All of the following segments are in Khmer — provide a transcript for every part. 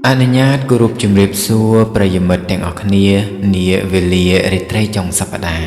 អនុញ្ញាតគោរពជំរាបសួរប្រិយមិត្តទាំងអស់គ្នានាវេលារាត្រីចុងសប្តាហ៍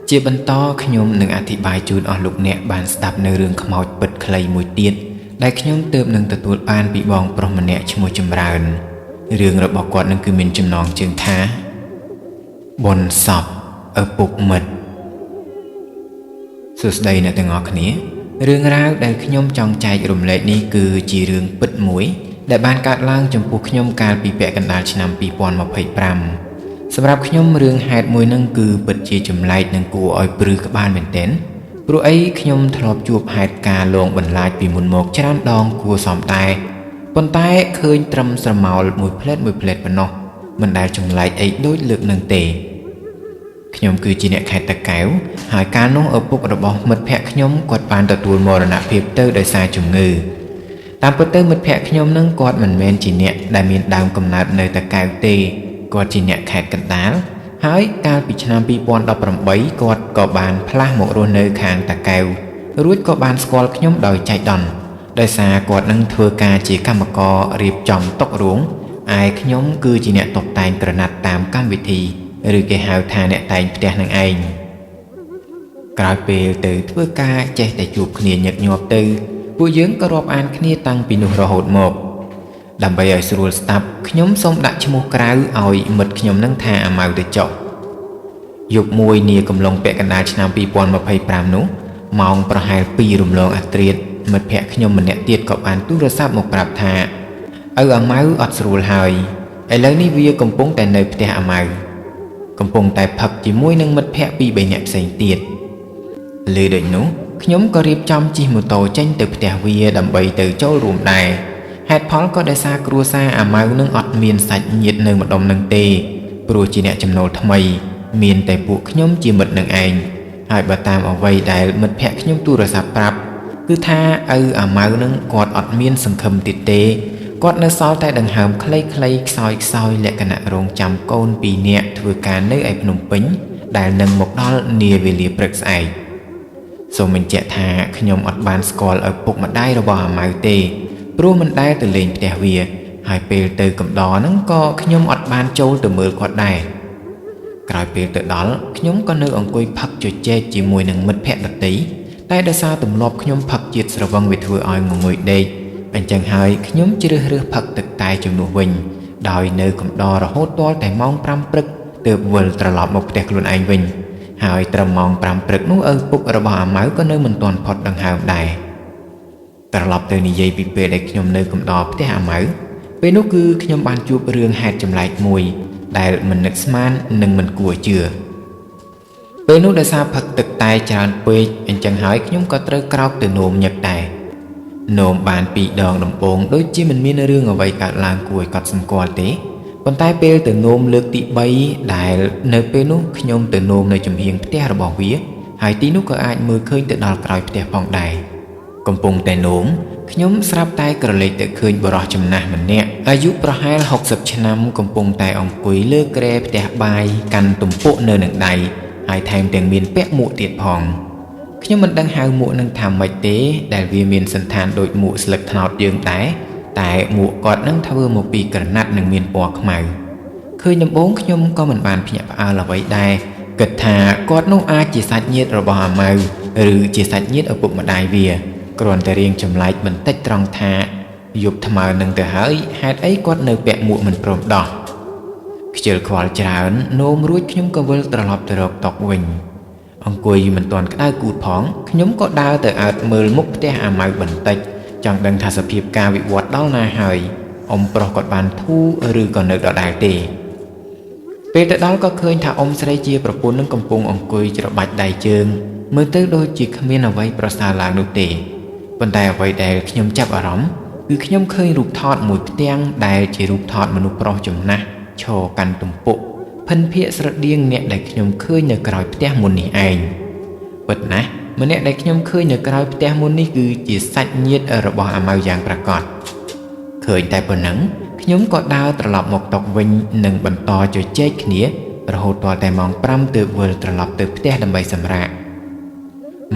ជាបន្តខ្ញុំនឹងអធិប្បាយជូនអស់លោកអ្នកបានស្ដាប់នៅរឿងខ្មោចពិតខ្លីមួយទៀតដែលខ្ញុំទើបនឹងទទួលបានពីបងប្រុសម្នាក់ឈ្មោះចម្រើនរឿងរបស់គាត់នឹងគឺមានចំណងជើងថាបុណ្យសពឪពុកមិត្តសួស្តីអ្នកទាំងអស់គ្នារឿងរ៉ាវដែលខ្ញុំចង់ចែករំលែកនេះគឺជារឿងពិតមួយដែលបានកើតឡើងចំពោះខ្ញុំកាលពីពាក់កណ្ដាលឆ្នាំ2025សម្រាប់ខ្ញុំរឿងហេតុមួយនឹងគឺពិតជាចម្លែកនិងគួរឲ្យព្រឺក្បាលមែនទែនព្រោះអីខ្ញុំធ្លាប់ជួបហេតុការណ៍លងបន្លាចពីមុនមកច្រើនដងគួរសមដែរប៉ុន្តែឃើញត្រឹមស្រមោលមួយផ្លែតមួយផ្លែតប៉ុណ្ណោះមិនដែលចម្លែកអីដូចលើកនឹងទេខ្ញុំគឺជាអ្នកខេត្តតាកែវហើយកាលនោះឪពុករបស់មិត្តភ័ក្តិខ្ញុំគាត់បានទទួលមរណភាពទៅដោយសារជំងឺតាមពិតទៅមិត្តភ័ក្តិខ្ញុំនឹងគាត់មិនមែនជាអ្នកដែលមានដើមកំណើតនៅតាកែវទេគាត់ជាអ្នកខេត្តកណ្ដាលហើយកាលពីឆ្នាំ2018គាត់ក៏បានផ្លាស់មករស់នៅខាងតាកែវរួចក៏បានស្គាល់ខ្ញុំដោយចៃដន្យដោយសារគាត់នឹងធ្វើការជាកម្មកររៀបចំតុរោងឯខ្ញុំគឺជាអ្នកតុបតែងក្រណាត់តាមកម្មវិធីឬគេហៅថាអ្នកតែងផ្ទះនឹងឯងក្រោយពេលទៅធ្វើការចេះតែជួបគ្នាញឹកញាប់ទៅពួកយើងក៏រាប់អានគ្នាតាំងពីនោះរហូតមកដើម្បីឲ្យស្រួលស្ដាប់ខ្ញុំសូមដាក់ឈ្មោះក្រៅឲ្យមិត្តខ្ញុំនឹងថាអាម៉ៅទៅចុះយប់មួយនាកំឡុងពាក់កណ្ដាលឆ្នាំ2025នោះម៉ោងប្រហែល2រំលងអាត្រាតមិត្តភ័ក្តិខ្ញុំម្នាក់ទៀតក៏បានទូរស័ព្ទមកប្រាប់ថាឪអាម៉ៅអត់ស្រួលហើយឥឡូវនេះវាកំពុងតែនៅផ្ទះអាម៉ៅកំពុងតែផឹកជាមួយនឹងមិត្តភ័ក្តិ2 3នាក់ផ្សេងទៀតឮដូចនោះខ្ញុំក៏រៀបចំជិះម៉ូតូចេញទៅផ្ទះវាដើម្បីទៅចូលរួមដែរហេតុផលក៏ដោយសារគ្រួសារអាម៉ៅនឹងអត់មានសាច់ញាតិនៅម្ដុំនឹងទេព្រោះជាអ្នកចំណូលថ្មីមានតែពួកខ្ញុំជាមិត្តនឹងឯងហើយបើតាមអ្វីដែលមិត្តភ័ក្តិខ្ញុំទូរស័ព្ទប្រាប់គឺថាឪអាម៉ៅនឹងគាត់អត់មានសង្ឃឹមទៀតទេគាត់នៅសល់តែដង្ហើមខ្លីៗខ្សោយខ្សោយលក្ខណៈរងចាំកូន2នាក់ធ្វើការនៅឯភ្នំពេញដែលនឹងមកដល់នាវេលាព្រឹកស្អែកសូមបញ្ជាក់ថាខ្ញុំអត់បានស្គាល់ឪពុកម្ដាយរបស់អាម៉ៅទេព្រោះមិនដែលទៅលេងផ្ទះវាហើយពេលទៅកំដរហ្នឹងក៏ខ្ញុំអត់បានចូលទៅមើលគាត់ដែរក្រោយពេលទៅដល់ខ្ញុំក៏នៅអង្គុយផឹកជជែកជាមួយនឹងមិត្តភ័ក្តិដទៃតែដោយសារទម្លាប់ខ្ញុំផឹកជាតិស្រវឹងវាធ្វើឲ្យងងុយដេកអញ្ចឹងហើយខ្ញុំជ្រើសរើសផឹកទឹកតែជំនួសវិញដោយនៅកំដររហូតទាល់តែម៉ោង5ព្រឹកទើបវិលត្រឡប់មកផ្ទះខ្លួនឯងវិញហើយត្រឹមម៉ោង5ព្រឹកនោះឪពុករបស់អាម៉ៅក៏នៅមិនទាន់ផុតដង្ហើមដែរត្រឡប់ទៅនិយាយពីពេលដែលខ្ញុំនៅកំដរផ្ទះអាម៉ៅពេលនោះគឺខ្ញុំបានជួបរឿងហេតុចម្លែកមួយដែលមិននឹកស្មាននិងមិនគួរជឿពេលនោះដោយសារផឹកទឹកតែច្រើនពេកអញ្ចឹងហើយខ្ញុំក៏ត្រូវក្រោកទៅនោមញឹកដែរនោមបាន2ដងដំបូងដូចជាមិនមានរឿងអ្វីកើតឡើងគួរឲ្យកត់សម្គាល់ទេប៉ុន្តែពេលទៅនោមលើកទី3ដែលនៅពេលនោះខ្ញុំទៅនោមនៅចំហៀងផ្ទះរបស់វាហើយទីនោះក៏អាចមើលឃើញទៅដល់ក្រោយផ្ទះផងដែរកំពុងតែនោមខ្ញុំស្រាប់តែក្រឡេកទៅឃើញបុរសចំណាស់ម្នាក់អាយុប្រហែល60ឆ្នាំកំពុងតែអង្គុយលើគ្រែផ្ទះបាយកាន់ទំពក់នៅនឹងដៃហើយថែមទាំងមានពាក់មួកទៀតផងខ្ញុំមិនដឹងហៅមួកនឹងថាម៉េចទេដែលវាមានសន្តានដូចមួកស្លឹកត្នោតយើងដែរតែមួកគាត់នឹងធ្វើមកពីក្រណាត់និងមានពណ៌ខ្មៅឃើញដំបូងខ្ញុំក៏មិនបានភ្ញាក់ផ្អើលអ្វីដែរគិតថាគាត់នោះអាចជាសាច់ញាតិរបស់អាម៉ៅឬជាសាច់ញាតិឪពុកម្ដាយវាគ្រាន់តែរៀងចម្លែកបន្តិចត្រង់ថាយប់ថ្មើរនឹងទៅហើយហេតុអីគាត់នៅពាក់មួកមិនព្រមដោះខ្ជិលខ្វល់ច្រើននោមរួចខ្ញុំក៏វិលត្រឡប់ទៅរកតុវិញអង្គុយមិនទាន់ក្តៅគូតផងខ្ញុំក៏ដើរទៅអើតមើលមុខផ្ទះអាម៉ៅបន្តិចចង់ដឹងថាសភាពការវិវត្តដល់ណាហើយអ៊ំប្រុសគាត់បានធូរឬក៏នៅដដែលទេពេលទៅដល់ក៏ឃើញថាអ៊ំស្រីជាប្រពន្ធនឹងកំពុងអង្គុយច្របាច់ដៃជើងមើលទៅដូចជាគ្មានអ្វីប្រសើរឡើងនោះទេប៉ុន្តែអ្វីដែលខ្ញុំចាប់អារម្មណ៍គឺខ្ញុំឃើញរូបថតមួយផ្ទាំងដែលជារូបថតមនុស្សប្រុសចំណាស់ឈរកាន់ទំពក់ភិនភាកស្រដៀងអ្នកដែលខ្ញុំឃើញនៅក្រោយផ្ទះមុននេះឯងពិតណាស់ម្នាក់ដែលខ្ញុំឃើញនៅក្រោយផ្ទះមុននេះគឺជាសាច់ញាតិរបស់អាម៉ៅយ៉ាងប្រាកដឃើញតែប៉ុណ្ណឹងខ្ញុំក៏ដើរត្រឡប់មកតុវិញនិងបន្តជជែកគ្នារហូតទាល់តែម៉ោង5ទើបវិលត្រឡប់ទៅផ្ទះដើម្បីសម្រាក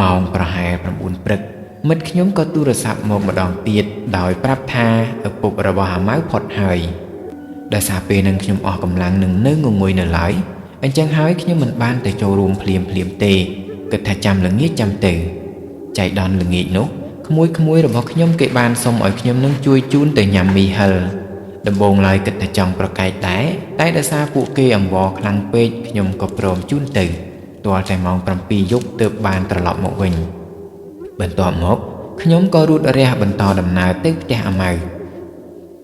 ម៉ោងប្រហែល9ព្រឹកមិត្តខ្ញុំក៏ទូរស័ព្ទមកម្ដងទៀតដោយប្រាប់ថាឪពុករបស់អាម៉ៅផុតហើយ ដោយសារពេលនឹងខ្ញុំអស់កម្លាំងនឹងនៅងងុយនៅឡើយអញ្ចឹងហើយខ្ញុំមិនបានទៅចូលរួមភ្លាមភ្លាមទេគិតថាចាំល្ងាចចាំទៅចៃដន្យល្ងាចនោះក្មួយៗរបស់ខ្ញុំគេបានសុំឲ្យខ្ញុំនឹងជួយជូនទៅញ៉ាំមីហិលដំបូងឡើយគិតថាចង់ប្រកែកដែរតែដោយសារពួកគេអង្វរខ្លាំងពេកខ្ញុំក៏ព្រមជូនទៅទាល់តែម៉ោង7យប់ទើបបានត្រឡប់មកវិញបន្ទាប់មកខ្ញុំក៏រូតរះបន្តដំណើរទៅផ្ទះអាម៉ៅ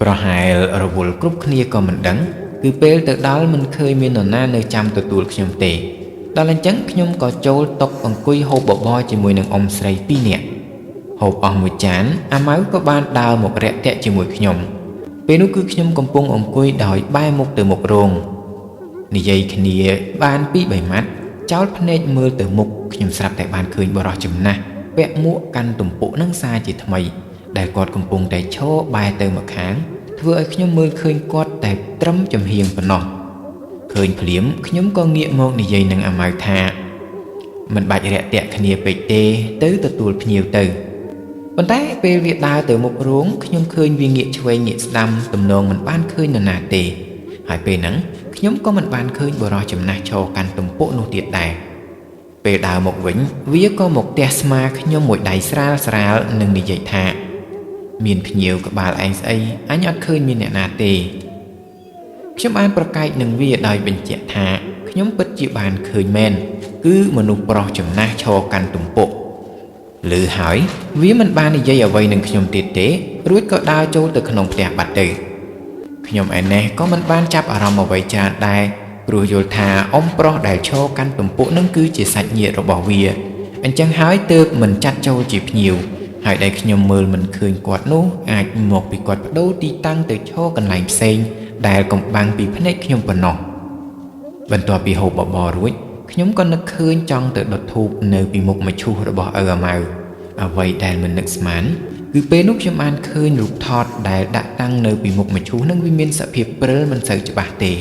ប្រហែលរវល់គ្រប់គ្នាក៏មិនដឹងគឺពេលទៅដល់មិនឃើញមាននរណានៅចាំទទួលខ្ញុំទេដល់អញ្ចឹងខ្ញុំក៏ចូលតុអង្គុយហូបបបរជាមួយនឹងអ៊ំស្រីពីរនាក់ហូបអស់មួយចានអាម៉ៅក៏បានដើរមករាក់ទាក់ជាមួយខ្ញុំពេលនោះគឺខ្ញុំកំពុងអង្គុយដោយបែរមុខទៅមុខរោងនិយាយគ្នាបានពីរបីម៉ាត់ចោលភ្នែកមើលទៅមុខខ្ញុំស្រាប់តែបានឃើញបុរសចំណាស់ពាក់មួកកាន់ទំពក់នឹងសារជាថ្មីដែលគាត់កំពុងតែឈរបែរទៅម្ខាងធ្វើឲ្យខ្ញុំមើលឃើញគាត់តែត្រឹមចំហៀងប៉ុណ្ណោះឃើញភ្លាមខ្ញុំក៏ងាកមកនិយាយនឹងអាម៉ៅថាមិនបាច់រាក់ទាក់គ្នាពេកទេទៅទទួលភ្ញៀវទៅប៉ុន្តែពេលវាដើរទៅមុខរោងខ្ញុំឃើញវាងាកឆ្វេងងាកស្ដាំទំនងមិនបានឃើញនរណាទេហើយពេលហ្នឹងខ្ញុំក៏មិនបានឃើញបុរសចំណាស់ឈរកាន់ទំពក់នោះទៀតដែរពេលដើរមកវិញវាក៏មកទះស្មាខ្ញុំមួយដៃស្រាលស្រាលនិងនិយាយថាមានភ្ញៀវក្បាលឯងស្អីអញអត់ឃើញមានអ្នកណាទេខ្ញុំបានប្រកែកនឹងវាដោយបញ្ជាក់ថាខ្ញុំពិតជាបានឃើញមែនគឺមនុស្សប្រុសចំណាស់ឈរកាន់ទំពក់ឮហើយវាមិនបាននិយាយអ្វីនឹងខ្ញុំទៀតទេរួចក៏ដើរចូលទៅក្នុងផ្ទះបាត់ទៅខ្ញុំឯនេះក៏មិនបានចាប់អារម្មណ៍អ្វីច្រើនដែរព្រោះយល់ថាអ៊ំប្រុសដែលឈរកាន់ទំពក់នឹងគឺជាសាច់ញាតិរបស់វាអញ្ចឹងហើយទើបមិនចាត់ចូលជាភ្ញៀវហើយដែលខ្ញុំមើលមិនឃើញគាត់នោះអាចមកពីគាត់ប្ដូរទីតាំងទៅឈរកន្លែងផ្សេងដែលកំបាំងពីភ្នែកខ្ញុំប៉ុណ្ណោះបន្ទាប់ពីហូបបបររួចខ្ញុំក៏នឹកឃើញចង់ទៅដុតធូបនៅពីមុខមឈូសរបស់ឪអាម៉ៅអ្វីដែលមិននឹកស្មានគឺពេលនោះខ្ញុំបានឃើញរូបថតដែលដាក់តាំងនៅពីមុខមឈូសនឹងវាមានសភាពព្រិលមិនសូវច្បាស់ទេ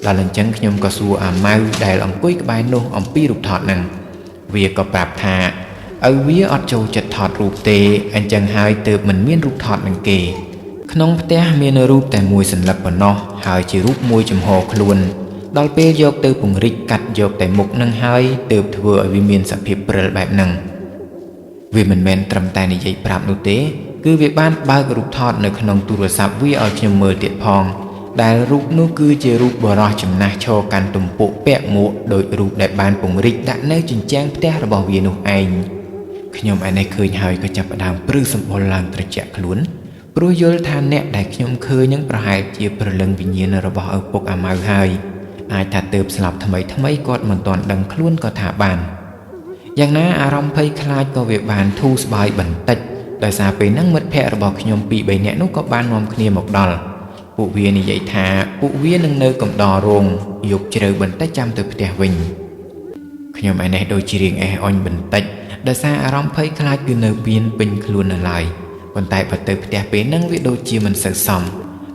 ដល់អញ្ចឹងខ្ញុំក៏សួរអាម៉ៅដែលអង្គុយក្បែរនោះអំពីរូបថតហ្នឹងវាក៏ប្រាប់ថាឪវាអត់ចូលចិត្តថតរូបទេអញ្ចឹងហើយទើបមិនមានរូបថតនឹងគេក្នុងផ្ទះមានរូបតែមួយសន្លឹកប៉ុណ្ណោះហើយជារូបមួយចំហខ្លួនដល់ពេលយកទៅពង្រីកកាត់យកតែមុខនឹងហើយទើបធ្វើឲ្យវាមានសភាពព្រិលបែបហ្នឹងវាមិនមែនត្រឹមតែនិយាយប្រាប់នោះទេគឺវាបានបើករូបថតនៅក្នុងទូរស័ព្ទវាឲ្យខ្ញុំមើលទៀតផងដែលរូបនោះគឺជារូបបុរសចំណាស់ឈរកាន់ទំពក់ពាក់មួកដោយរូបដែលបានពង្រីកដាក់នៅជញ្ជាំងផ្ទះរបស់វានោះឯងខ្ញុំឯនេះឃើញហើយក៏ចាប់ផ្ដើមព្រឺសម្បុរឡើងត្រជាក់ខ្លួនព្រោះយល់ថាអ្នកដែលខ្ញុំឃើញនឹងប្រហែលជាព្រលឹងវិញ្ញាណរបស់ឪពុកអាម៉ៅហើយអាចថាទើបស្លាប់ថ្មីថ្មីគាត់មិនទាន់ដឹងខ្លួនក៏ថាបានយ៉ាងណាអារម្មណ៍ភ័យខ្លាចក៏វាបានធូរស្បើយបន្តិចដោយសារពេលហ្នឹងមិត្តភ័ក្តិរបស់ខ្ញុំពីរបីនាក់នោះក៏បាននាំគ្នាមកដល់ពួកវានិយាយថាពួកវានឹងនៅកំដររោងយប់ជ្រៅបន្តិចចាំទៅផ្ទះវិញខ្ញុំឯនេះដូចជារៀងអេះអុញបន្តិចដោយសារអារម្មណ៍ភ័យខ្លាចគឺនៅពៀនពេញខ្លួននៅឡើយប៉ុន្តែបើទៅផ្ទះពេលហ្នឹងវាដូចជាមិនសូវសម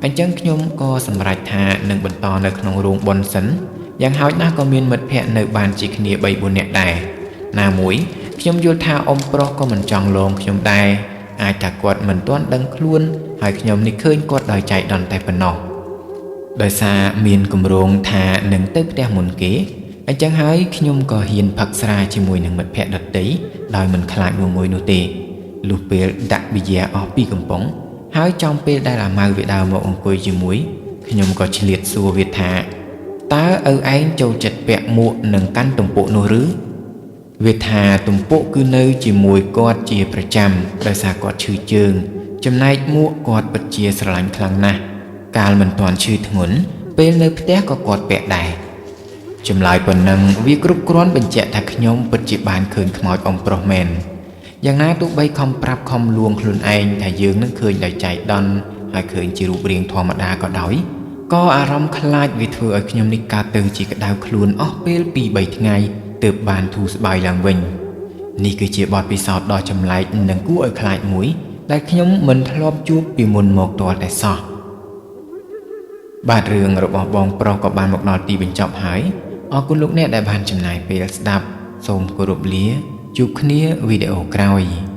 អញ្ចឹងខ្ញុំក៏សម្រេចថានឹងបន្តនៅក្នុងរោងបុណ្យសិនយ៉ាងហោចណាស់ក៏មានមិត្តភ័ក្តិនៅបានជាគ្នា3 4នាក់ដែរណាមួយខ្ញុំយល់ថាអ៊ំប្រុសក៏មិនចង់លងខ្ញុំដែរអាចថាគាត់មិនទាន់ដឹងខ្លួនហើយខ្ញុំនេះឃើញគាត់ដោយចៃដន្យតែប៉ុណ្ណោះដោយសារមានគម្រោងថានឹងទៅផ្ទះមុនគេអញ្ចឹងហើយខ្ញុំក៏ហ៊ានផឹកស្រាជាមួយនឹងមិត្តភ័ក្តិដទៃដោយមិនខ្លាចងងុយនោះទេលុះពេលដាក់ប៊ីយ៉ាអស់ពីកំប៉ុងហើយចំពេលដែលអាម៉ៅវាដើរមកអង្គុយជាមួយខ្ញុំក៏ឆ្លៀតសួរវាថាតើឪឯងចូលចិត្តពាក់មួកនិងកាន់ទំពក់នោះឬវាថាទំពក់គឺនៅជាមួយគាត់ជាប្រចាំដោយសារគាត់ឈឺជើងចំណែកមួកគាត់ពិតជាស្រឡាញ់ខ្លាំងណាស់កាលមិនទាន់ឈឺធ្ងន់ពេលនៅផ្ទះក៏គាត់ពាក់ដែរចម្លើយប៉ុណ្ណឹងវាគ្រប់គ្រាន់បញ្ជាក់ថាខ្ញុំពិតជាបានឃើញខ្មោចអ៊ំប្រុសមែនយ៉ាងណាទោះបីខំប្រាប់ខំលួងខ្លួនឯងថាយើងនឹងឃើញដោយចៃដន្យហើយឃើញជារូបរាងធម្មតាក៏ដោយក៏អារម្មណ៍ខ្លាចវាធ្វើឲ្យខ្ញុំនេះកើតទៅជាក្តៅខ្លួនអស់ពេល2 3ថ្ងៃទើបបានធូរស្បើយឡើងវិញនេះគឺជាបទពិសោធន៍ដ៏ចម្លែកនិងគួរឲ្យខ្លាចមួយដែលខ្ញុំមិនធ្លាប់ជួបពីមុនមកទាល់តែសោះបាទរឿងរបស់បងប្រុសក៏បានមកដល់ទីបញ្ចប់ហើយអរគុណលោកអ្នកដែលបានចំណាយពេលស្ដាប់សូមគោរពលាជួបគ្នាវីដេអូក្រោយ។